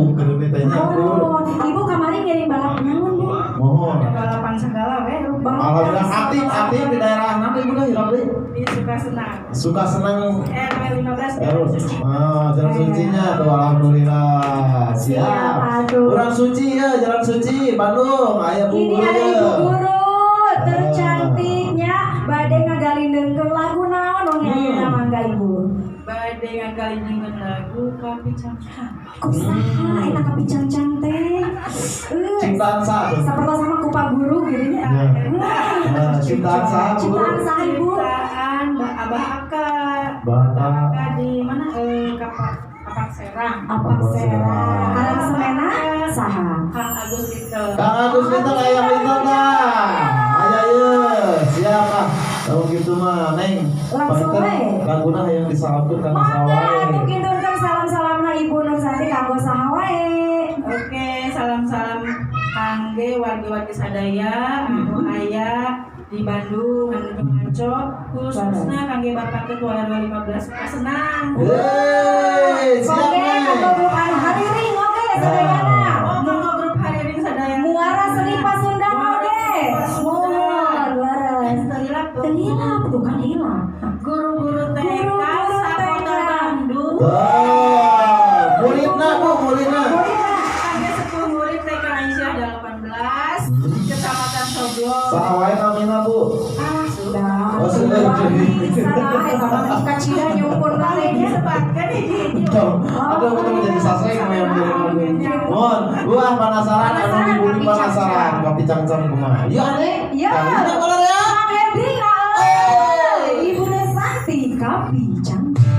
Bandung kudu teh nya, Bu. Oh, Ibu kamari ngiring balap naon, Bu? Mohon. Ada balapan segala we. Alhamdulillah aktif aktif di daerah mana, Ibu, dah hilap deui? Di suka senang. Suka senang. RW 15. Terus, ah, jalan sucinya tuh, alhamdulillah. Siap. Siap, aduh. Urang suci ya, jalan suci Bandung. Aya Bu Ini Guru ada ya. Ibu Guru tercantiknya, bade ngagalindengkeun lagu naon dong ya? Mangga, Ibu. Bade ngagalindengkeun lagu Kapi Cangcang. Ku saha eta Kapi Cangcang teh? Ciptaan saha tuh? Seperti sama ku Pak Guru gitu nya. Ya. Nah, ciptaan saha, Bu? Ciptaan saha, Ibu? Ciptaan Mbak Abah Aka. Bapak. Aka di mana? Kapak Kapak Serang. Apak Serang. Aransemena saha? Kang Agus Little. Kang Agus Little, aya Little dah. Aya ye, siapa? Kalau gitu mah, Neng. Langsung Panginten we. laguna hayang disalamkeun kana Mangga saha wae. Atuh kintunkeun salam-salamna Ibu Nur Santi kanggo saha wae. Oke, salam-salam kangge wargi-wargi sadaya anu aya di Bandung, anu ngaco, khususnya kangge Bapak Ketua RW 15 Sukasenang. Yeay, siap, Oke, Neng. Kanggo grup anu Hariring oke sadayana. Oh, kanggo grup Hariring sadaya. Muara Seni Pasundan oke. Mohon leres. Teu hilap tuh. Teu hilap tuh kan hilap. Guru-guru TK Guru-guru sakota TK. Bandung. Wah, muridna, Bu, muridna. Kangge sepuh murid TK Aisyah 18, Kecamatan Soblong. Saha wae namina, Bu? Ah, sudah. Oh, sudah. Bisa lah, eta mah kacida nyumpun teh nya. Disebutkan hiji-hiji. Aduh, aku tuh menjadi sastra yang menjadi. Mohon, wah, penasaran, anu ibu ini penasaran, Kopi Cangcang kumaha? Iya, aneh. Iya. Kali ini ya. Kang Hendrik, Eh. Ibu Santi Kapi Cangcang.